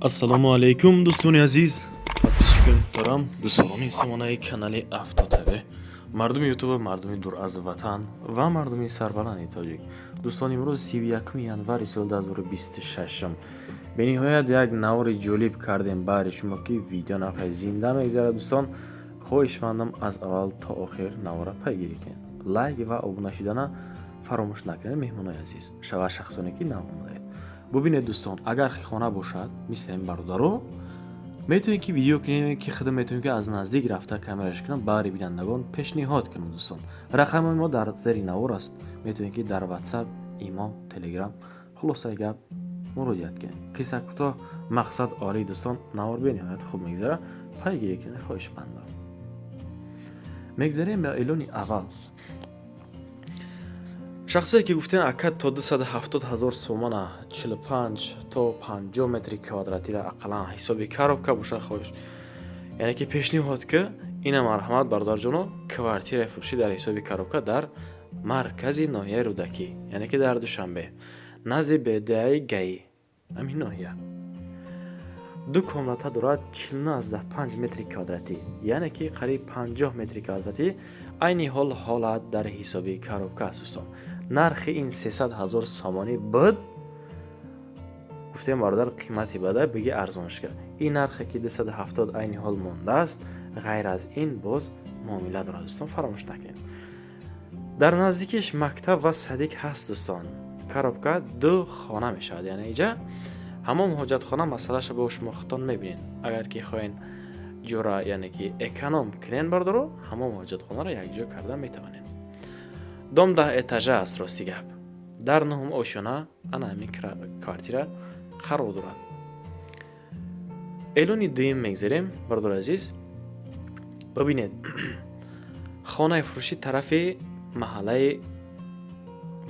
Ассалому алайкум, дӯстони азиз, подписчикои муҳтарам, дӯстони сомонаи канали Авто ТВ, мардуми Ютуба, мардуми дур аз ватан ва мардуми сарбаланди тоҷик. Дӯстон, имрӯз 31 январи соли 2026. Бениҳоят як навори ҷолиб кардем баҳри шумо, ки видео нақай зинда мегзарад. Дӯстон, хоҳишмандам, аз аввал то охир навора пайгирӣ кунед, лайк ва обуна шидана фаромӯш накунед. Меҳмонои азиз ва шахсоне, ки нав омадаед, бубинед, дӯстон, агар хона бошад, мисли ҳамин бародаро, метавонед, ки видео кунед, ки худам метавонем, ки аз наздик рафта камераш кунам, баҳри бинандагон пешниҳод кунам. Дӯстон, рақами мо дар зери навор аст, метавонед, ки дар Ватсап, Имо, Телеграм, хулосаи гап, муроҷиат кунед. Қисса кӯтоҳ, мақсад олӣ. Дӯстон, навор бениҳоят хуб мегзара, пайгирӣ кунед, хоҳишмандам. Мегзарем ба эълони аввал. Шахсое, ки гуфтем, ака, то 270 ҳазор сомона, 45 то 50 метри квадратира, ақаллан ҳисоби коробка боша, хоҳиш, яъне ки пешниҳод ки ина, марҳамат, бародарҷоно, квартираи фурӯшӣ дар ҳисоби коробка дар маркази ноҳияи Рӯдакӣ, яъне ки дар Душанбе, назди БДАи ГАИ. Ҳамин ноҳия ду комната дорад, 49,5 метри квадратӣ, яъне ки қариб 50 метри квадратӣ. Айни ҳол ҳолат дар ҳисоби коробка аст. Дӯстон, нархи ин 300 ҳазор сомонӣ буд. Гуфтем, бародар, қимати бада, биги арзонш кард. Ин нархе, ки 270 айни ҳол мондааст, ғайр аз ин боз муомила дорад. Дӯстон, фаромӯш накунед, дар наздикиш мактаб ва садик ҳаст. Дӯстон, коробка ду хона мешавад, яъне иҷа ҳамон ҳоҷатхона масъалаша бо шумо худтон мебинед. Агар ки хоҳен ҷора, яъне ки эконом кунен, бардоро, ҳамон ҳоҷатхонаро якҷо карда метавонед. Дом 10 этажа аст. Рости гап, дар нуҳум ошёна ана ҳамин квартира қарор дорад. Эълони дуюм мегзарем. Бародари азиз, бибинед, хонаи фурӯшӣ тарафи маҳаллаи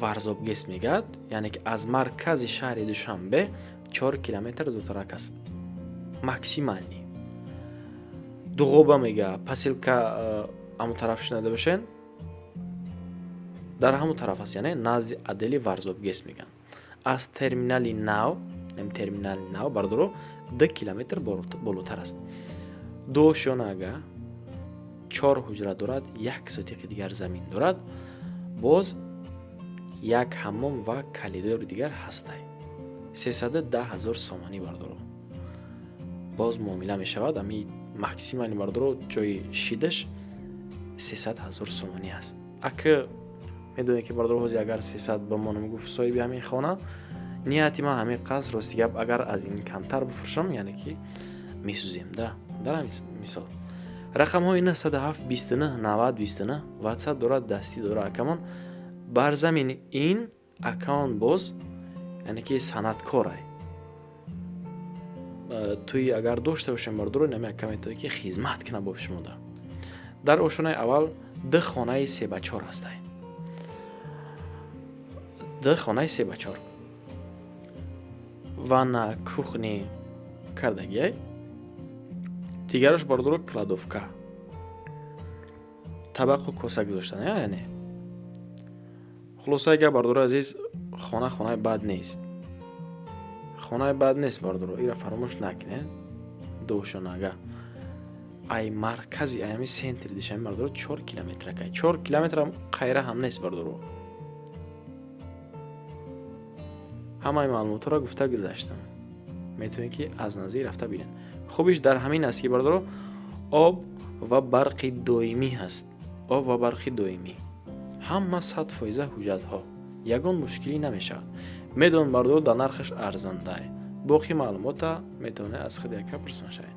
Варзобгес мегӯяд, яъне ки аз маркази шаҳри Душанбе 4 километр дуртарак аст максимально. Дуғоба мега посёлка, ҳамон тараф шунида бошед, дар ҳамон тараф аст, яъне назди отдели Варзобгес мегӯянд. Аз терминали нав, терминали нав, бародаро, 2 километр болотар аст. Ду ошёнага, чор ҳуҷра дорад, як сотиқи дигар замин дорад, боз як ҳаммом ва коридори дигар ҳастай. 310 000 сомонӣ, бардоро, боз муомила мешавад. Ами максимально, бардоро, ҷои шидаш 300 000 сомонӣ аст. Ака, медонед, ки, бардоро, ҳозир агар 300 ба монам, гуфт соҳиби ҳамин хона, нияти ман ҳамин қасд. Рости гап, агар аз ин камтар бифурӯшам, яъне ки месӯзем да. Дар ҳамин мисол рақамҳои 907 29 90 29 Ватсап дорад, дастӣ дорад акамон. Бар замини ин аккаунт боз, яъне ки санъаткорай туи агар дошта бошем, бардоро, нами ака метавонед, ки хизмат кунад бо шумода. Дар ошонаи аввал ду хонаи 3 ба 4 ҳастай, ду хонаи 3 ба 4, ванна, кухни кардагиай, дигараш, бардоро, кладовка, табақу коса гузоштан. Яъне, хулосаи гап, бардори азиз, хона хонаи бад нест, хонаи бад нест, бардоро, ира фаромӯш накунед. Душонага ай маркази, ай ҳами центри Душанбе, бардоро, 4 километракай, 4 километрам қайра ҳам нест, бардоро. Ҳамаи маълумотҳоро гуфта гузаштам, метавонед, ки аз наздик рафта бинед. Хубиш дар ҳамин аст, ки, бардоро, об ва барқи доимӣ ҳаст, об ва барқи доимӣ, ҳама 100%, ҳуҷҷатҳо, ягон мушкилӣ намешавад. Медонам, бардоро, дар нархаш арзандае. Боқӣ маълумота метавонед аз худи ака пурсон шавед.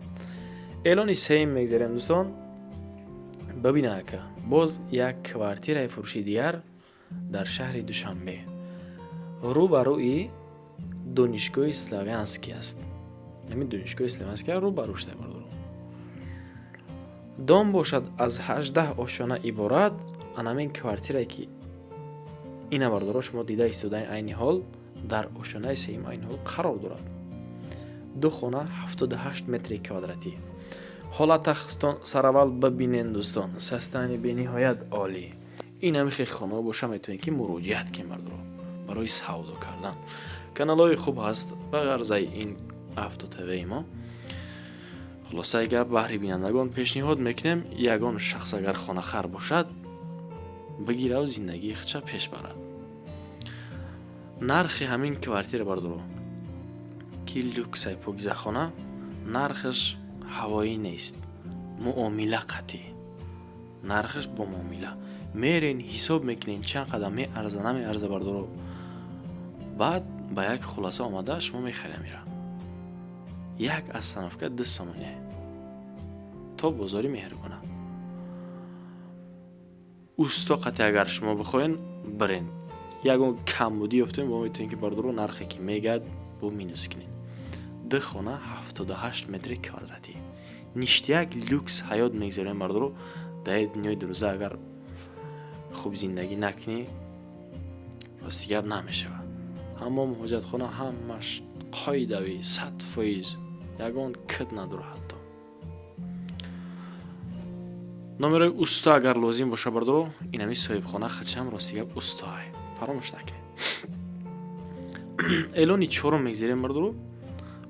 Эълони сеюм мегзарем. Дӯстон, бибина, ака, боз як квартираи фурӯши дигар дар шаҳри Душанбе, рӯ ба рӯи донишгоҳи Славянский аст. Ҳамин донишгоҳи Славянский рӯ ба рӯ шуда, бардоро. Дом бошад, аз 18 ошёна иборат. Анамин квартирае, ки ина, бардоро, шумо дида истодаи, айни ҳол дар ошёнаи сеюм айни ҳол қарор дорад. Ду хона, 78 метри квадратӣ. Ҳолата сараввал бибинен, дӯстон, состояние бениҳоят олӣ. Ин ҳами хел хонаҳо боша, метавонед, ки муроҷиат кунед, бардоро, барои савдо кардан. Каналҳои хуб ҳаст. Ба ғарзаи ин Авто ТВ мо. Хулосаи гап, баҳри бинандагон пешниҳод мекунем: ягон шахс агар хонахар бошад, бигираву зиндагии худша пеш барад. Нархи ҳамин квартира, бардоро, ки люксай, покизахона, нархаш ҳавоӣ нест, муомила қатъӣ, нархаш бо муомила. Мерен, ҳисоб мекунен, чанд қадам меарза, намеарза, бардоро, баъд ба як хулоса омада, шумо мехаред. Мера як остановка 2 сомоне то бозори Меҳрибона. Усто қатъи агар шумо бихоҳен, бирен, ягон камбудӣ ёфтем, бо метавонем, ки, бардоро, нархе ки мегӯяд, бо минус кунем. Ду хона, 78 метри квадратӣ, ништяк, люкс ҳаёт мегзарем, бардоро. Дар дунёи дурӯза агар хуб зиндагӣ накунӣ, рости гап, намешавад. Ҳамом, ҳоҷатхона, ҳамаш қоидавӣ, 100%, ягон кит надорад. Ҳатто номерои усто агар лозим боша, бардоро, инами соҳибхона хачам, рости гап, устоай, фаромӯш накунед. Эълони чорум мегзарем, бардоро.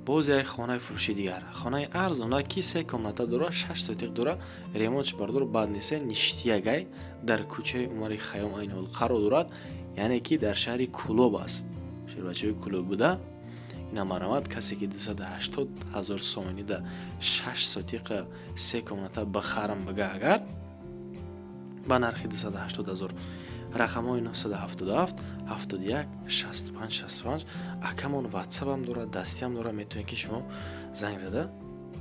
Боз як хонаи фурӯши дигар, хонаи арзона, ки се комната дора, 6 сотиқ дора, ремонтш, бардоро, бад нест, ништякай. Дар кӯчаи Умари Хайём айни ҳол қарор дорад, яъне ки дар шаҳри Кӯлоб аст, ширбачаҳои Кӯлоб буда. Ина марамат, касе ки 280 000 сомонӣ да 6 сотиқа, се комната бихарам бига, агар ба нархи 280 000, рақамҳои 977 71 65 65. Акамон ватсапам дорад, дастиам дорад, метавонед, ки шумо занг зада,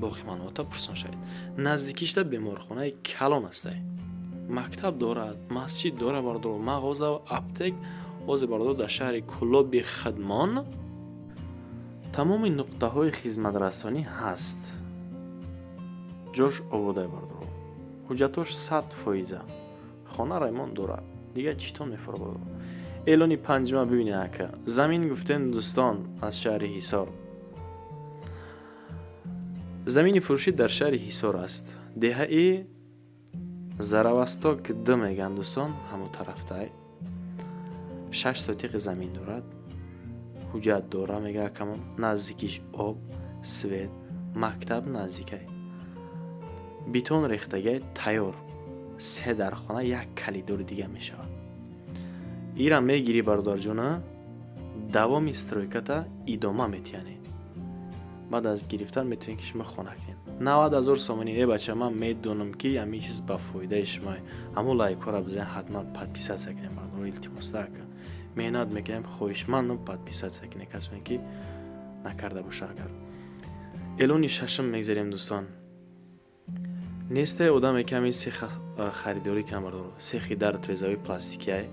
боқи маълумота пурсон шавед. Наздикишда беморхонаи калон астай, мактаб дорад, масҷид дорад, бардоро, мағоза, аптек. Ҳозир, бардоро, дар шаҳри Кӯлоби хидмон тамоми нуқтаҳои хизматрасонӣ ҳаст. Ҷош ободай, бардоро, ҳуҷҷатош 100%-а, хона ремонт дорад. Дигар читон мефура, бардоро? Эълони панҷума бибинед, ака. Замин гуфтем, дӯстон, аз шаҳри Ҳисор. Замини фурӯшӣ дар шаҳри Ҳисор аст, деҳаи Заравасток д мегӯянд, дӯстон, ҳамон тарафтай. 6 сотиқи замин дорад, ҳуҷҷат дора, мега акамон. Наздикиш об, свет, мактаб наздикай, бетон рехтагай, тайёр, се дархона, як калидори дига мешавад. Ира мегирӣ, бародарҷона, давоми стройката идома метиҳанӣ. Баъд аз гирифтан метавонед, ки шумо хона кунед. 90 000 сомонӣ. Э, бача, ман медонам, ки ҳамин чиз ба фоидаи шумо. Ҳамун лайкҳоро бизанед, ҳатман подписаться кунед, мардумро илтимоста, ака, меҳнат мекунем, хоҳишмандам, подписаться кунед, касоне ки накарда боша агар. Эълони шашум мегзарем, дӯстон. Несте одаме, ки ҳамин сеха харидорӣ кунад, бардоро. Сехи дар трезави пластикиай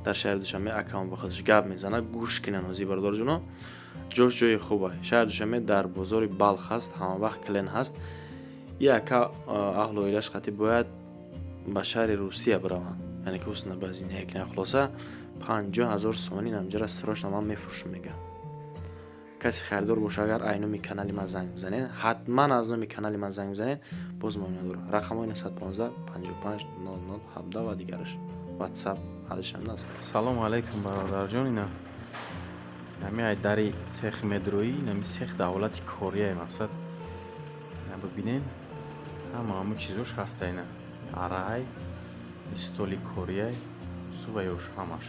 дар шаҳри Душанбе. Акамон ба худаш гап мезанад, гӯш кунанд ҳозир, бародарҷоно. Ҷош ҷои хубай, шаҳри Душанбе, дар бозори Балх ҳаст, ҳамавақт клиент ҳаст. И ака аҳлу оилаш қатӣ бояд ба шаҳри Русия бираванд, яъне ки ҳусна ба зиндагӣ кунанд. Хулоса, 50 000 сомонӣ намҷара срочно ман мефурӯшам, мегӯям. Касе харидор боша, агар ай номи канали ман занг бизанед, ҳатман аз номи канали ман занг бизанед, боз муомила дорад. Рақамҳои 915 55 00 17 ва дигараш, ватсап ҳардушам аст. Салому алайкум, бародарҷон. Ина нами ай дари сехи медроӣ, нами сех дар ҳолати корияе. Мақсад, ина бибинен, ҳама ҳамун чизош ҳаста. Ина арай, столи корияй, суваёш ҳамаш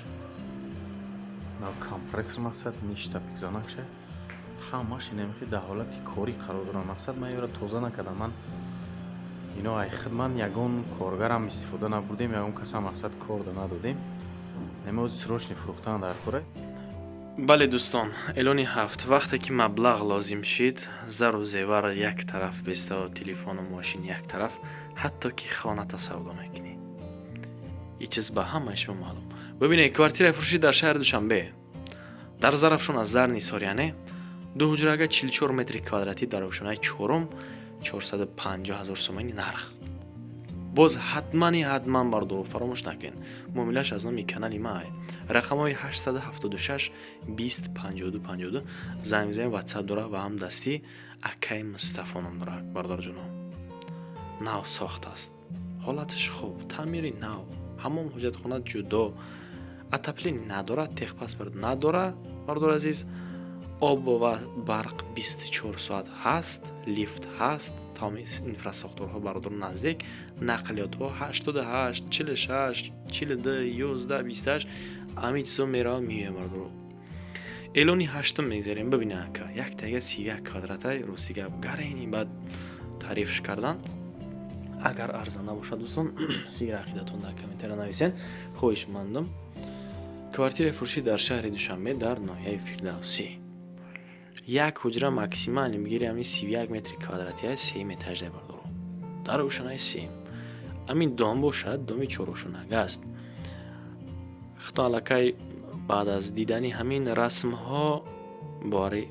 на компрессор, мақсад, ништа пикзонакша, ҳамаш инамихи дар ҳолати корӣ қарор дорам. Мақсад, ман ёро тоза накардам. Ман ино ай хидмат ягон коргарам истифода набурдем, ягон касам, мақсад, кор да надодем. Нема срочный фурӯхтан дар кора. Бале, дӯстон, эълони ҳафт. Вақте ки маблағ лозим шид, зару зевар як тараф беставу телефону мошин як тараф, ҳатто ки хоната савдо мекунӣ. Ин чиз ба ҳамаи шумо маълум. Бибинед, квартираи фурӯшӣ дар шаҳри Душанбе, дар Зарафшон, аз Зарнисор, яъне ду ҳуҷрага, 44 метри квадратӣ, дар ошонаи чорум, 450 ҳазор сомонӣ нарх. Боз ҳатмани ҳатман, бардору, фаромӯш накунед, муомилааш аз номи канали май. Рақамҳои 876 20 52 52 занг бизанед, ватсап дора ва ҳам дастӣ. Акаи Мустафо ном дорад, бародарҷоно. Нав сохт аст, ҳолаташ хуб, таъмири нав, ҳамом, ҳоҷатхона ҷудо, отопление надорад, техпаспорт надорад, бардор азиз. Об ва барқ 24 соат ҳаст, лифт ҳаст, тамоми инфрасохторҳо, бародар, наздик, нақлиётҳо 88, 46, 42, 11, 28, ҳамин чизо меравад, меояд, бародаро. Эълони ҳаштум мегзарем. Бибина, ака, як тага 31 квадратай. Рости гап, гарени баъд таърифш кардан. Агар арзан набошад, дӯстон, фикр ақидатон дар комментария нависен, хоҳишмандам. Квартираи фурӯшӣ дар шаҳри Душанбе, дар ноҳияи Фирдавсӣ, як ҳуҷра, максимально бигири ҳамин 31 метри квадратия, сеюм этажда, бардоро, дар ошонаи сеюм. Ҳамин дом бошад, доми чорошонага аст. Худто аллакай баъд аз дидани ҳамин расмҳо боварӣ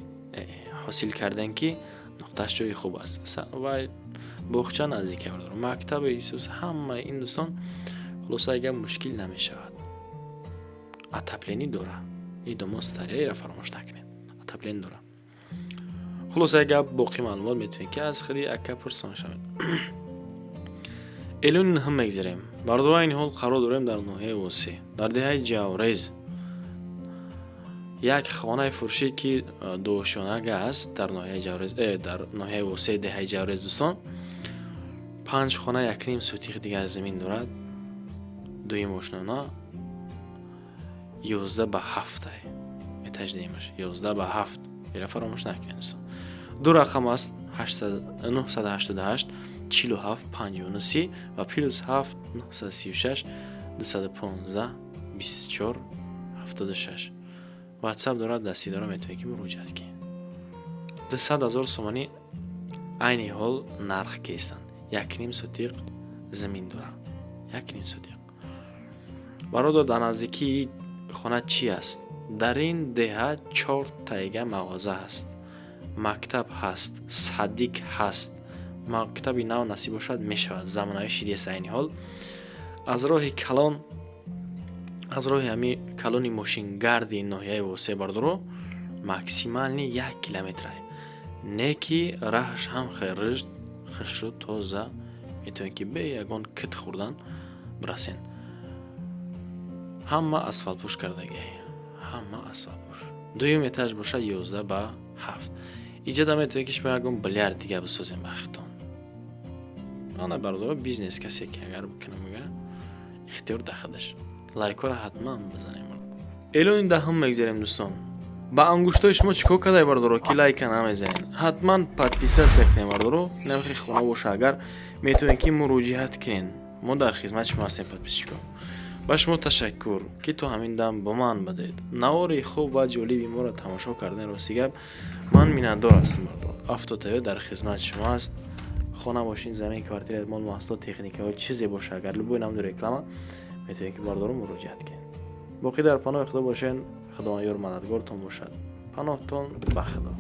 ҳосил кардем, ки нуқтааш ҷои хуб аст ва боғча наздика, бардоро, мактаби Исус, ҳамаи ин, дӯстон. Хулоса, агар мушкил намешавад, отопление дора. И домо старияеро фаромӯш накунед, отопление дора. Хулосаи гап, боқӣ маълумот метавонед, ки аз худи ака пурсон шавед. Эълони нӯҳум мегзарем, бародаро. Айни ҳол қарор дорем дар ноҳияи Восеъ, дар деҳаи Ҷаврез. Як хонаи фурӯшӣ, ки дуошёнага аст, дар ноҳияи Ҷаврез, дар ноҳияи Восеъ, деҳаи Ҷаврез, дӯстон. Панҷ хона, 1,5 сотих дигар замин дорад. Дуюм ошнона, 11 ба 7-ай, этаж дуюмаш 11 ба 7. Ира фаромӯш накунед, дӯстон. Ду рақам аст: 988 47 59 30 ва +7 936 215 24 76. Ватсап дорад, дастидора метавонед, ки муроҷиат кунед. 200 000 сомонӣ айни ҳол нарх кестанд. 1,5 сотиқ замин дорад, 1,5 сотиқ, бародар. Дар наздикии хона чӣ аст? Дар ин деҳа чор тайга мағоза ҳаст, мактаб ҳаст, садик ҳаст, мактаби нав насиб бошад, мешавад, замонавӣ шидест. Айни ҳол аз роҳи калон, аз роҳи ҳами калони мошингарди ноҳияи Восеъ, бардоро, максимально 1 километра, не ки раҳаш ҳам хеле хушрӯ, тоза, метавонед, ки бе ягон кит хӯрдан бирасен. Ҳама асфалтпӯш кардагӣ, ҳама асфалтпӯш. Дуюм этаж бошад, 11 ба 7. Иҷода метавонед, ки шумо ягон билярд дига бисозем ба хитон. Ана, бародаро, бизнес касе ки агар бикунам, мега, ихтиёр дар худаш. Лайкҳоро ҳатман бизанем. Эълони даҳум мегзарем, дӯстон. Ба ангуштои шумо чӣ кор кардай, бародаро, ки лайка намезанед? Ҳатман подписаться кунед, бародаро. Намхи хона боша агар, метавонед, ки муроҷиат кунед, мо дар хизмати шумо ҳастем. Подписчико, ба шумо ташаккур, ки то ҳамин дам бо ман будед, навори хуб ва ҷолиби моро тамошо кардем. Рости гап, ман миннатдор ҳастам, бародаро. Автотв дар хизмати шумо аст. Хона, мошин, замин, квартира, мол, маҳсулот, техникаҳо, чизе боша агар, любой намуди реклама, метавонед, ки, бародаро, муроҷиат кунед. Боқӣ дар паноҳи Худо бошед. Худованд ёр мададгортон бошад. Паноҳтон ба Худо.